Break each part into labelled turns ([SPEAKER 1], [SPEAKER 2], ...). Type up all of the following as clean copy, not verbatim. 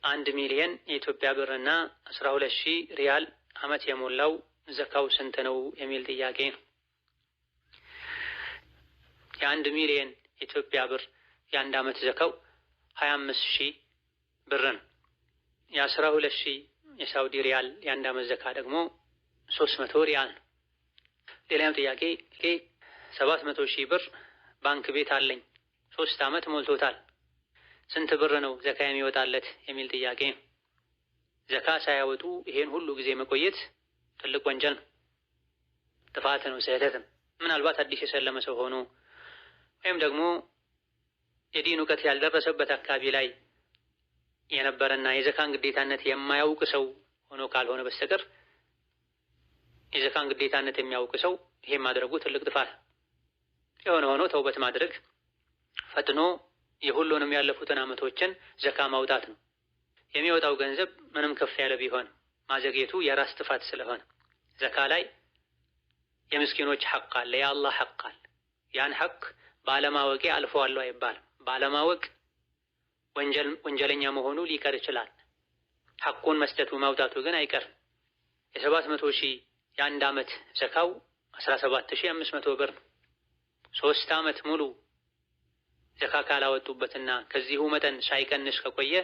[SPEAKER 1] 1 ሚሊየን የኢትዮጵያ ብር እና 12,000 ሪያል አመት የሞላው ዘካው ስንት ነው የሚል ጥያቄ ነው። የ1 ሚሊየን የኢትዮጵያ ብር የአንድ አመት ዘካው 25,000 ብር ነው። የ12,000 የሳውዲ ሪያል የአንድ አመት ዘካ ደግሞ 300 ሪያል ነው። ሌላኛው ጥያቄ 700,000 ብር ባንክ ቤት አለኝ፣ 3 አመት ሞልቶታል፣ ስንት ብር ነው ዘካ የሚወጣለት የሚል ጥያቄ ነው። ዘካ ሳያወጡ ይሄን ሁሉ ጊዜ መቆየት ትልቅ ወንጀል ነው፣ ጥፋት ነው፣ ስህተት ነው። ምናልባት አዲስ የሰለመ ሰው ሆኖ ወይም ደግሞ የዲን እውቀት ያልደረሰበት አካባቢ ላይ የነበረና የዘካን ግዴታነት የማያውቅ ሰው ሆኖ ካልሆነ በስተቀር የዘካን ግዴታነት የሚያውቅ ሰው ይሄን ማድረጉ ትልቅ ጥፋት። የሆነ ሆኖ ተውበት ማድረግ፣ ፈጥኖ የሁሉንም ያለፉትን ዓመቶችን ዘካ ማውጣት ነው። የሚወጣው ገንዘብ ምንም ከፍ ያለ ቢሆን ማዘግየቱ የራስ ጥፋት ስለሆነ ዘካ ላይ የምስኪኖች ሐቅ አለ፣ የአላህ ሐቅ አለ። ያን ሐቅ ባለማወቄ አልፈዋለሁ አይባልም። ባለማወቅ ወንጀለኛ መሆኑ ሊቀር ይችላል። ሐቁን መስጠቱ ማውጣቱ ግን አይቀርም። የ700,000 የአንድ ዓመት ዘካው 17,500 ብር ነው። 3 ዓመት ሙሉ ዘካ ካላወጡበትና ከዚሁ መጠን ሳይቀንስ ከቆየ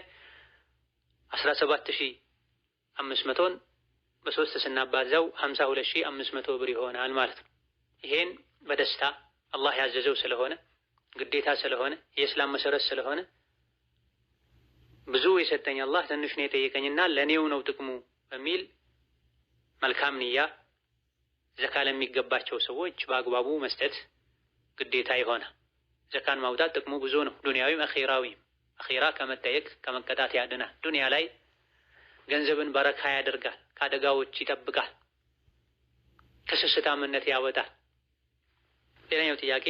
[SPEAKER 1] 17,500ን በሶስት ስናባዛው 52,500 ብር ይሆናል ማለት ነው። ይሄን በደስታ አላህ ያዘዘው ስለሆነ፣ ግዴታ ስለሆነ፣ የእስላም መሰረት ስለሆነ፣ ብዙ የሰጠኝ አላህ ትንሽ ነው የጠየቀኝና ለእኔው ነው ጥቅሙ በሚል መልካም ንያ ዘካ ለሚገባቸው ሰዎች በአግባቡ መስጠት ግዴታ ይሆናል። ዘካን ማውጣት ጥቅሙ ብዙ ነው፣ ዱንያዊም አኺራዊም። አኺራ ከመጠየቅ ከመቀጣት ያድናል። ዱንያ ላይ ገንዘብን በረካ ያደርጋል፣ ከአደጋዎች ይጠብቃል፣ ከስስታምነት ያወጣል። ሌላኛው ጥያቄ